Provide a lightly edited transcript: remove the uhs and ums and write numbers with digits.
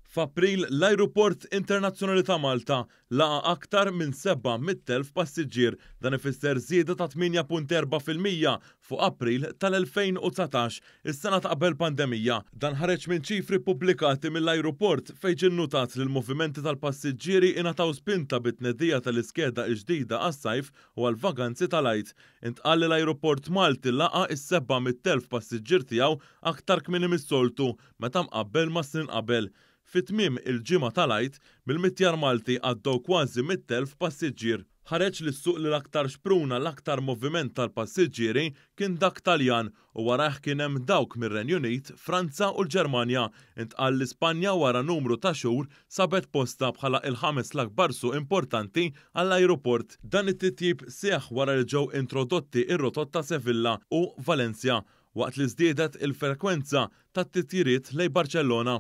F'April, l-Ajruport Internazzjonali ta' Malta laqa' aktar minn 700,000 passiġġier. Dan ifisser żieda ta' 8.4% fuq April tal-2019, is-sena ta' qabel pandemija. Dan ħareġ minn ċifri ppubblikati mill-ajruport fejn ġie nnutat li l-movimenti tal-passiġġieri ingħataw spinta bit-tnedija tal-iskeda l-ġdida għas-sajf u għall-vaganzi tal-Għid. Intqal li l-ajruport Malti laqa' is-700,000 passiġġier tiegħu aktar kmieni mis-soltu meta mqabbel ma' snin qabel. Fi tmiem il-ġimgħa tal-Għid, mill-mitjar Malti għaddew kważi 100,000 passiġġier. Ħareġ li s-suq li l-aktar xpruna l-aktar moviment tal-passiġġieri kien dak Taljan u warajh kien hemm dawk mir-Renju Unit, Franza u l-Ġermanja. Intqal li Spanja wara numru ta' xhur sabet postha bħala il-ħames l-akbar suq importanti għall-ajruport. Dan it-titjib seħħ wara li ġew introdotti r-rotot ta' Sevilla u Valencia waqt li żdiedet il-frekwenza tat-titjiriet lejn Barċellona.